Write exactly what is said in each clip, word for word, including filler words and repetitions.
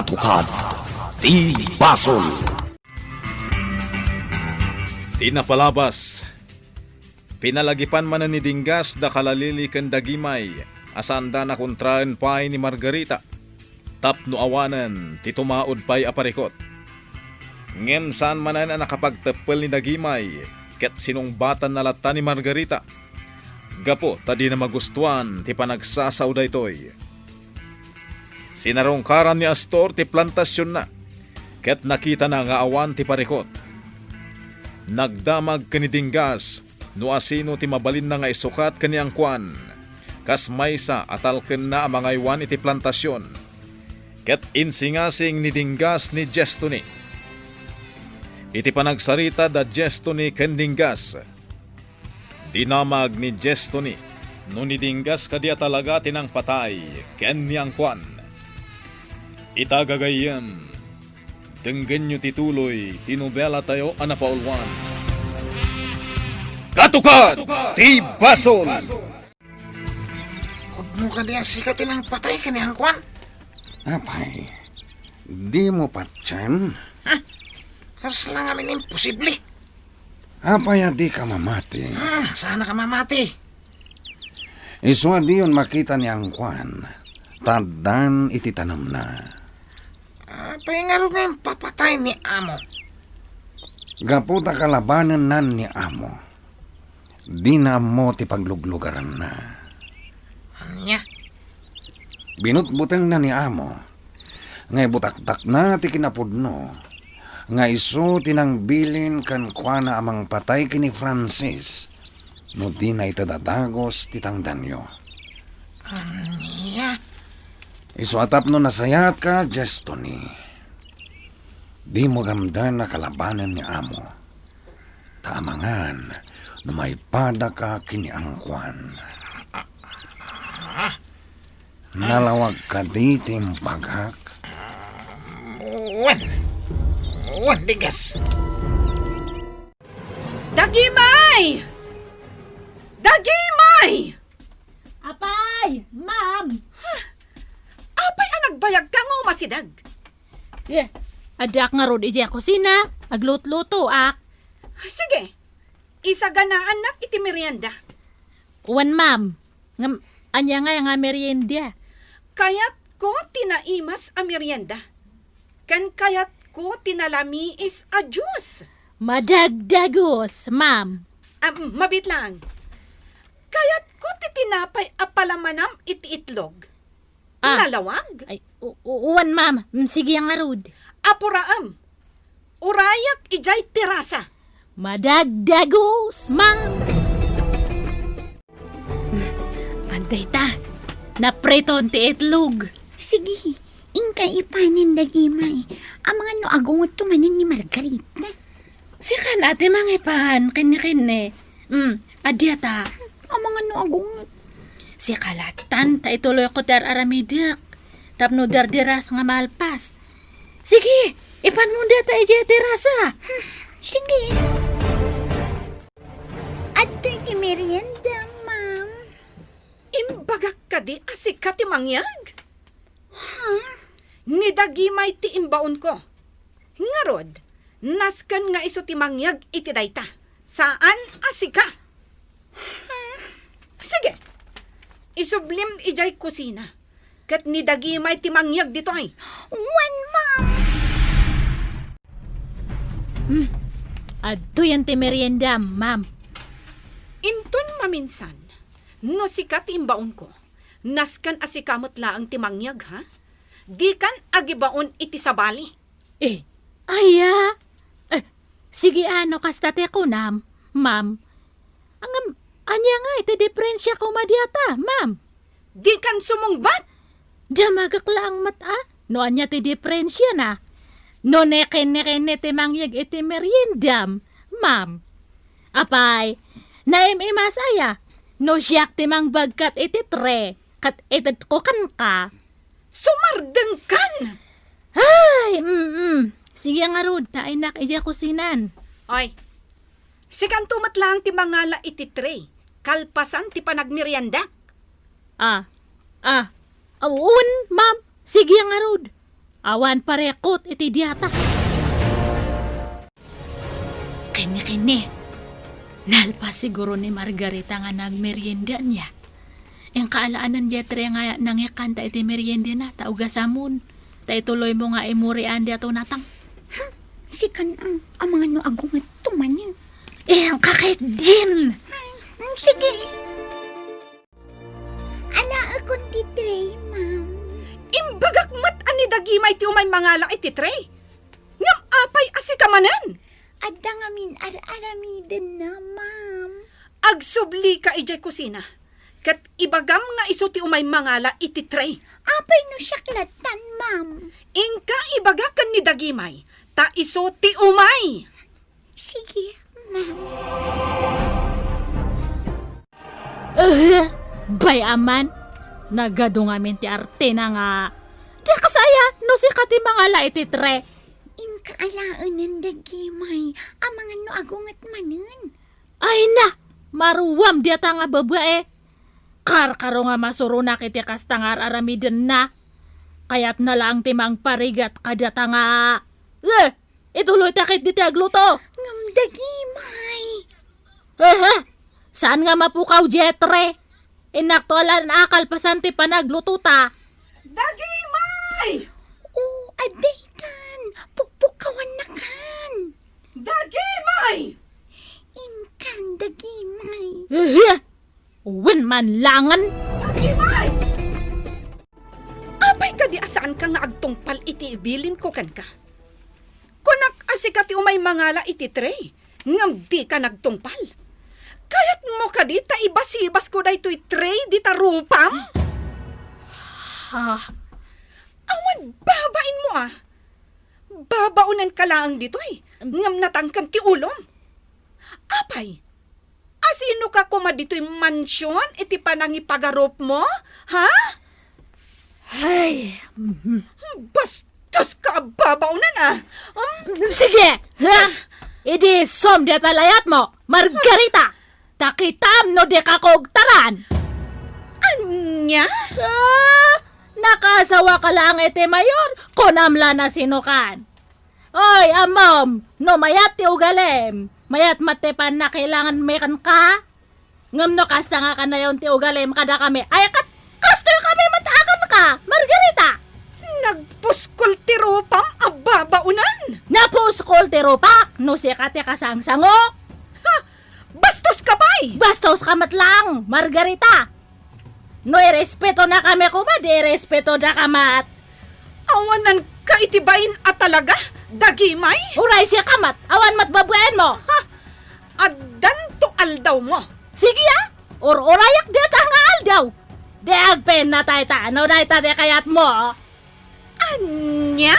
Katukad ti basol. Ti napalabas, pinalagipan manen ni Dinggas da Kalalili ken Dagimay a saanda nakontraen pay ni Margarita tapno awanen ti tumaud pay a parikot. Ngem saan manen a nakapagteppel ni Dagimay ket sinungbatanna latta ni Margarita gapu ta dina magustuan ti panagsasao daytoy. Sinarungkaran ni Astor ti plantasionna ket nakitana nga awan ti parikot. Nagdamag ken ni Dinggas no asino ti mabalinna nga isukat ken ni Angkuan, kas maysa a talkenna a mangaywan iti plantasion. Ket insingasing ni Dinggas ni Jestoni. Iti panagsarita da Jestoni ken Dinggas, dinamag ni Jestoni no ni Dinggas kadi a talaga ti nangpatay ken ni Angkuan. Ita gagayyem, denggenyo ti tuloy ti nobelatayo a napauluan. Katukad ti basol! Pudno kadi a sika ti nangpatay ken ni Angkuan? Apay, dimo patiem? Hmm, kasla ngamin imposible. Apay a dika mamati? Hmm, saan a ka mamati? Isu a diyon makita ni Angkuan, ta addan iti tanemna. Apay ngarud nga impapatay ni Amo? Gapu ta kalabanennan ni Amo. Dina ammo ti pagluglugaranna. Ania? Binutbutengna ni Amo nga ibutaktakna ti kinapudno nga isu ti nangbilin kenkuana a mangpatay ken ni Francis no dina ita dadagus ti tangdanyo. Ania? Isu a tapno nasayaatka, Jestoni. Dimo gamden a kalabanen ni Amo. Ta amangan no maipadaka ken ni Angkuan. Nalawag kadi ti imbagak? Wen. Wen, Dinggas. Dagimay! Dagimay! Apay, ma'am! Apay a nagbayagka nga umasideg? Eh, addaak ngarud idiay kusina, aglutlutoak. Sige, isaganaannak iti merienda. Wen, ma'am. Ngem, ania ngay nga merienda? Kayatko ti naimas a merienda. Ken kayatko ti nalamiis a juice. Madagdagus, ma'am. Ah, mm, mabiit lang. Kayatko ti tinapay a palamanam iti itlog. Ah. Nalawag? Ay, u-, u-, uwan, ma'am. Mm, sige ngarud. Apuraem. Urayak idiay terasa. Madagdagus, ma'am. Adda ita, napriton ti itlog. Sige, inka ipanen, Dagimay. Amangan no agungetto manen ni Margarita. Sikan a ti mangipan kenni, kenni. Mm, adda ta. Amangan no agunget. Sika lattan, ta ituloyko ti ar-aramidek. Tapno derderas nga malpas. Sige, ipanmo dayta idiay terasa. Sige. Adtoy ti merienda, ma'am. Imbagak kadi a sika ti mangyeg? Ha? Ni Dagimay ti imbaonko. Ngarud, nasken nga isu ti mangyeg iti dayta. Saan a sika. Ha? Sige. Isublim idiay kusina. Ket ni Dagimay ti mangyeg ditoy. Wen, ma'am. Hmm. Adtoyen ti meriendam, ma'am. Inton maminsan, no sika ti imbaonko, nasken a sika met laeng ti mangyeg, ha? Dikan agibaon iti sabali. Eh, aya? Eh, sige a, no kasta ti kunam, ma'am. Ngem, ania ngay ti diferensia koma dayta, ma'am? Dikan sumungbat! Damagek laeng met a, no ania ti diferensiana. No ne kenni-kenni ti mangyeg iti meriendam, ma'am. Apay, naim-imas aya, no siak ti mangbagkat iti tray, ket itedko kenka. Sumardengkan! Ay, mm-mm. Sige ngarud, ta innak idiay kusinan. Oy, sikanto met laeng ti mangala iti tray, kalpasan ti panagmeriendak. Ah, ah, awan, ma'am. Sige ngarud. Awan parekot iti diata. Kenni, kenni. Nalpas siguro ni Margarita nga nagmerienda ania. Inka alaen ni Jetre nga nangikanta iti meriendana, ta ugasamon. Ta ituloymo nga imurian diay natang. Hmm, sikan a, amangan no agungetto manen. Inka ketdin. Hmm, sige. Alaekon ti tray, ma'am. Imbagak met a ni Dagimay ti umay mangala iti tray. Ngem apay a sika manen? Adda ngamin ar-aramidenna, ma'am. Agsublika idiay kusina, ket ibagam nga isu ti umay mangala iti tray. Apay no siak lattan, ma'am? Inka ibaga ken ni Dagimay, ta isu ti umay. Sige, ma'am. Eh, bay-am man. Nagadu ngamin ti artena nga. Diak kasaya no sika ti mangala iti tray. Inka alaenen, Dagimay, amangan no agunget manen. Ay na, maruam diata nga babae. Karkaro nga masuronak iti kasta nga ar-aramidenna. Kayatna laeng ti mangparigat kadata nga, eh, ituloyta ketdi ti agluto. Ngem Dagimay. Aha, saan nga mapukaw, Jetre? Innakto a lan a kalpasan ti panaglutota. Dagimay! O, adda itan. Pukpukawannakan. Dagimay! Inkan, Dagimay. Aha! Wen man langen. Dagimay! Apay kadi a saanka nga agtungpal iti ibilinko kenka? Kunak a sika ti umay mangala iti tray, ngem dika nagtungpal. Kayatmo kadi ta ibasibasko daytoy tray dita rupam? Ha? Awan babainmo a. Babaonenka laeng ditoy, ngem natangken ti ulom. Apay, asinoka koma ditoy mansion iti panangipagarupmo? Ha? Ay, mhm. Bastoska a babaonen a. Um, Sige! Ha? Idi isom diay layatmo, Margarita! Ta kitam no dika kugtaran! Ania? Ah, nakaasawaka laeng iti mayor, kunam la no sinokan. Oy, ammom, no mayat ti ugalim, mayat met ti pannakailanganmi kenka. Ngem no kasta nga kanayon ti ugalim kadakami, ay ket kastoy kami met a kenka, Margarita. Nagpuskol ti rupam a babaonen. Napuskol ti rupak no sika ti kasangsango. Ha? Bastoska pay! Bastoska met laeng, Margarita. No irespetonakami koma, di irespetonaka met. Awananka iti bain a talaga, Dagimay? Uray sika met, awan met babaenmo. Ha? Addanto aldawmo. Sige a, ur-urayak dita nga aldaw. Di agpennatayta, no dayta ti kayatmo. Ania?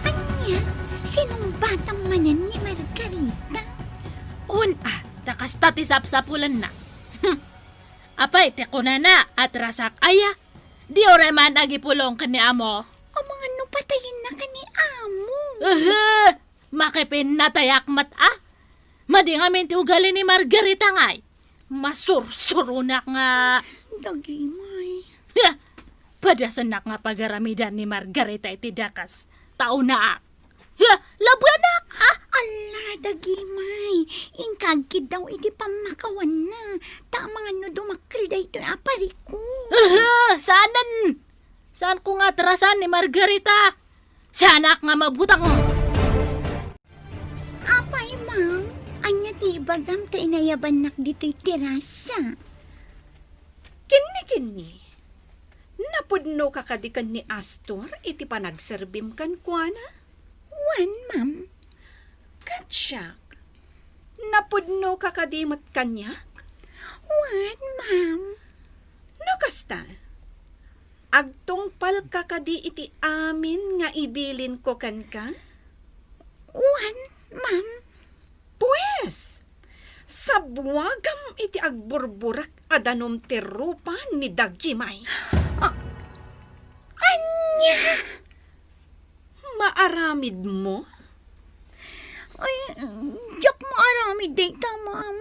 Ania, sinungbatam manen ni Margarita? Wen a, ta kasta ti sapsapulenna. Hmm. Apay ti kunana, atrasak aya? Di uray man agipulong ken ni amo. Amangan no patayennaka ni amo. Aha! Makipinnatayak met a. Madi ngamin ti ugali ni Margarita ngay. Masursuronak nga. Dagimay. Ha! Padasennak nga pagaramidan ni Margarita iti dakes. Taunaak. Ha! Labuanak! Ah! Alla, Dagimay. Inka agkiddaw iti pammakawanna. Ta amangan no dumakkel daytoy a parikut. Aha! Saanen! Saanko nga atrasan ni Margarita. Saanak nga mabutang. Apay, ma'am, ania ti ibagam ta inayabannak ditoy terasa? Kenni, kenni, napudnoka kadi ken ni Astor iti panagserbim kenkuana? Wen, ma'am. Ket siak, napudnoka kadi met kaniak? Wen, ma'am. No kasta, agtungpalka kadi iti amin nga ibilinko kenka? Wen, ma'am. Pues, sabuagam iti agburburak a danum ti rupa ni Dagimay. Ah, ania? Maaramidmo? Ay, diak maaramid dayta, ma'am.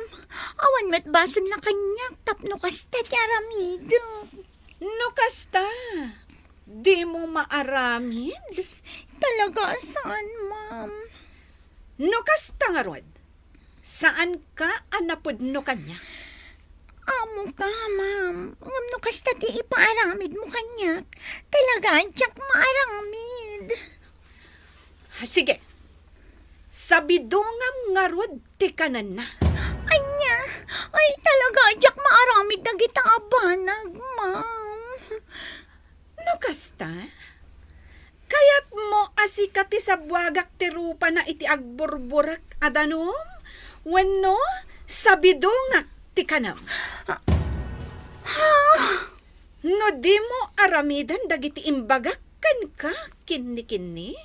Awan met basol la kaniak tapno kasta ti aramidek. No kasta, Dimo maaramid? Talaga a saan, ma'am. No kasta ngarud, saanka a napudno kaniak? Amo ka, ma'am. Ngem no kasta ti ipaaramidmo kaniak, talaga a diak maaramid. Sige. Sabidongam ngarud ti kanenna. Ania? Ay, talaga a diak maaramid dagita a banag, ma'am. No kasta, kayatmo a sika ti sabuagak ti rupana iti agburburek a danum? Wenno sabidongak ti kanem? Ha? No dimo aramiden dagiti imbagak kenka kinni-kinni,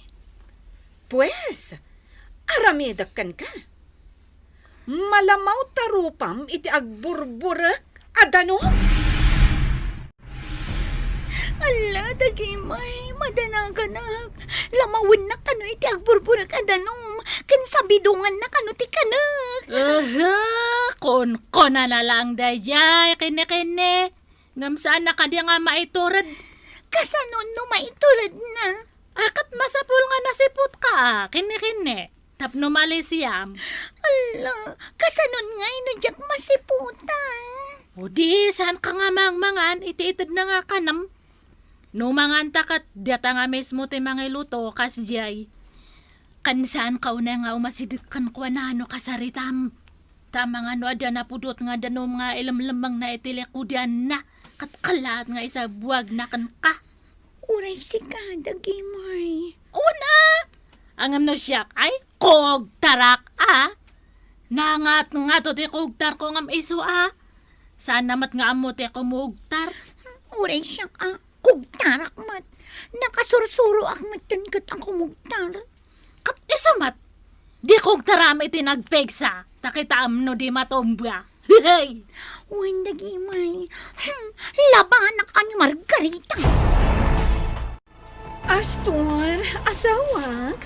pues, aramidek kenka. Malamaw ta rupam iti agburburek a danum? Alla, dagimay, madanaganak. Lamawennak kano iti agburburek a danum, ken sabidongannak kano ti kanek. Aha, kunkunana laeng daydiay, kinni-kinni. Ngem saanna kadi nga maitured? Kasano no maituredna? Ay, ket masapul nga nasiputka, a, kinni-kinni. Tapno malisiam. Alla, kasano ngay no diak masiputan? O di, saanka nga mangmangan iti itedna nga kanem? No manganta ket data nga mismo ti mangiluto, kasdiay. Ken saanka unay nga umasideg kenkuana no kasaritam. Ta amangan no adda napudot nga danum nga ilemlemmengna iti likudanna, ket kellaat nga isabuagna kenka. Uray sika, dagimay. Una! Ngem no siak, ay, kugtarak, a. Nangatngato ti kugtarko ngem isu, a. Saanna met nga ammo ti kumugtar. Uray siak, a. Kugtarak met. Nakasursuroak met ket a kumugtar. Ket isu met, di kugtaram iti nagpigsa, ta kitaem no di matumba. Hey! Wen dagimay. Hmm, labanak a ni Margarita. Astor, asawak,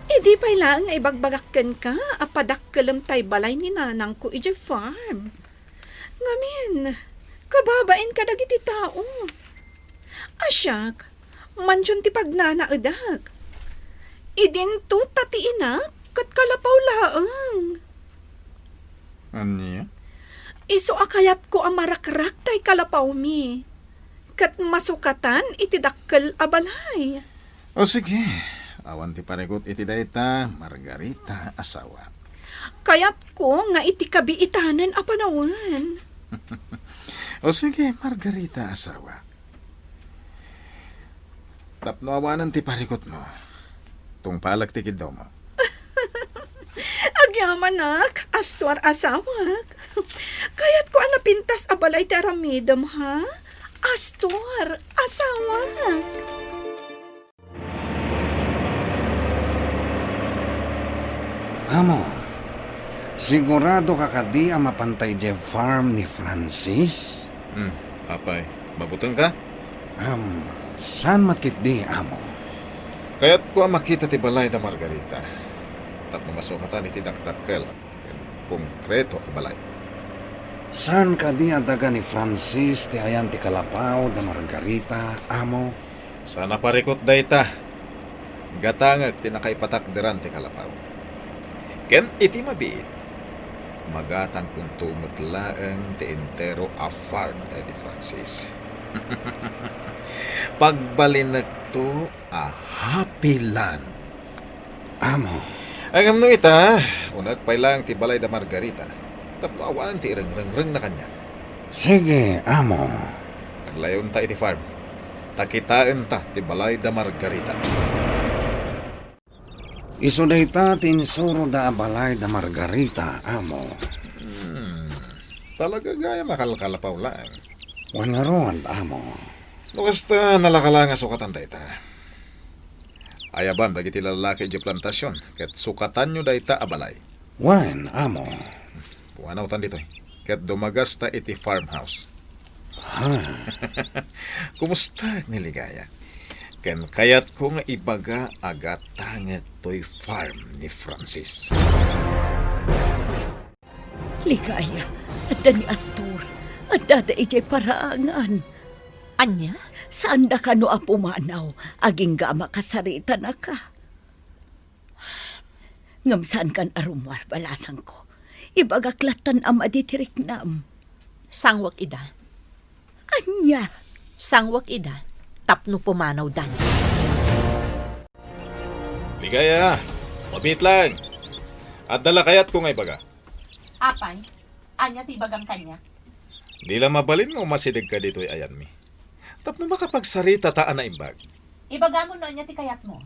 idi pay laeng nga ibagbagak kenka a padakkelem tay balay ni nanangko idiay farm. Ngamin, kababain kadagiti tao. A siak, mansion ti pagnanaedak. Idinto ta ti inak ket kalapaw laeng. Ania? Isu a kayatko a marakrak tay kalapawmi, ket masukatan iti dakkel a balay. O sige, awan ti parikut iti dayta, Margarita, asawa. Kayatko nga iti kabiitanan a panawen. O sige, Margarita, asawa. Tapno awanen ti parikutmo, tungpalek ti kiddomo. Agyamanak, Astor, asawak. Kayatko a napintas a balay ti aramidem, ha? Astor, asawak. Amo, sigurado ka kadi a mapantay idiay farm ni Francis? Hmm, apay, mabuteng ka? Am, saan met ketdi, amo? Kayatko a makita ti balay da Margarita. Tapno masukatan iti dakdakkel ken konkreto a balay. Saan kadi a daga ni Francis ti ayan ti kalapaw da Margarita, amo? Saan a parikut dayta. Gatangek ti nakaipatakderan ti kalapaw. Ken iti mabiit, magatangkonto met laeng ti entero a farm da ni Francis. Pagbalinekto a happy land. Amo. Ngem no ita, unaek pay laeng ti balay da Margarita. Tapno awanen ti irengrengrengna kaniak. Sige, amo. Aglayonta iti farm. Ta kitaenta ti balay da Margarita. Isu dayta ti insuroda a balay da Margarita, amo. Hmm. Talaga gayam a kalkalapaw laeng. Wen ngarud, amo. No kasta, nalaka laeng a sukatan dayta. Ayabam dagiti lallaki idiay plantasion, ket sukatanyo dayta a balay. Wen, amo. Puanawtan ditoy, ket dumagasta iti farmhouse. Ha? Kumustak ni Ligaya? Ken kayatko nga ibaga a gatangek toy farm ni Francis. Ligaya, adda ni Astor, addada idiay paraangan. Ania? Saandaka no a pumanaw, agingga a makasaritanaka. Ngem saankan a rummuar, balasangko. Ibagak lattan a madi ti riknam. Sangwak ida. Ania? Sangwak ida tapno pumanawdan. Ligaya, mabiit lang. Adda la kayatko nga ibaga. Apay, ania ti ibagam kaniak? Di la mabalin nga umasidegka ditoy ayanmi. Tapno makapagsaritata a naimbag. Ibagam no ania ti kayatmo,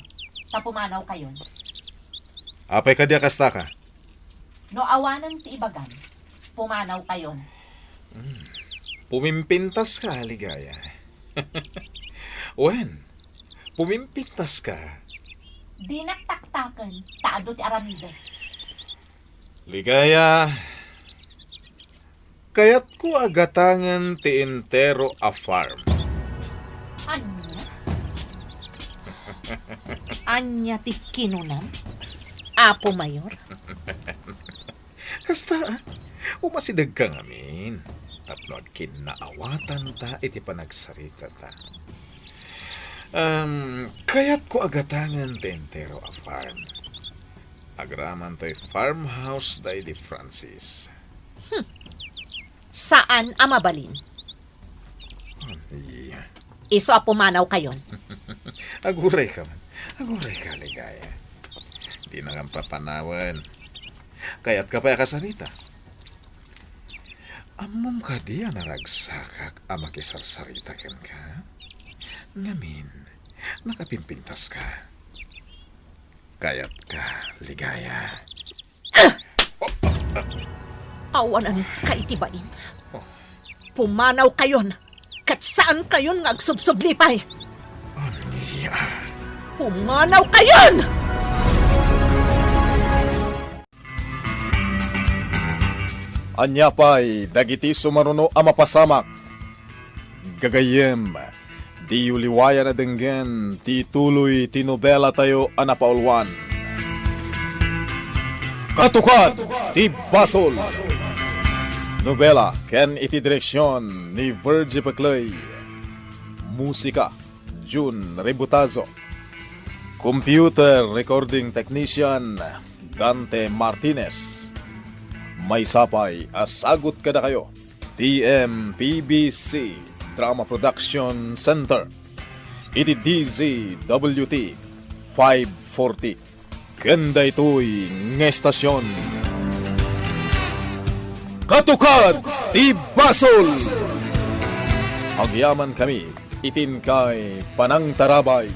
ta pumanawkayon. Apay kadi a kastaka? No awanen ti ibagam, pumanawkayon. Hmm. Pumimpintaska, Ligaya. Wen, pumimpintaska. Dinak taktaken, ta adu ti aramidek. Ligaya, kayatko a gatangen ti entero a farm. Ania? Ania ti kinunam, Apo Mayor? Kasta, ah, umasidegka ngamin tapno agkinnaawatanta iti panagsaritata. Em, kayatko a gatangen ti entero a farm. Agraman toy farmhouse da idi Francis. Hmm. Saan a mabalin. Ania? Isu a pumanawkayon. Agurayka man. Agurayka, Ligaya. Dinakam papanawen. Kayatka pay a kasarita? Ammom kadi a naragsakak a makisarsarita kenka? Ngamin, nakapimpintaska. Kayatka, Ligaya. Awananka iti bain. Oh. Pumanawkayon, ket saankayon nga agsubsublipay. Ania? Pumanawkayon! Ania pay dagiti sumaruno a mapasamak? Gagayyem, diyo liwayan a denggen ti tuloy ti nobelatayo a napauluan, Katukad ti Basol. Nobela ken iti direksion ni Virgie Peclay. Musika, Jun Rebutazo. Computer Recording Technician, Dante Martinez. Maysa pay a sagut kadakayo ti M P B C Drama Production Center iti D Z W T five forty. Ken daytoy nga estasion, Katukad ti Basol! Agyamankami iti inkay panangtarabay.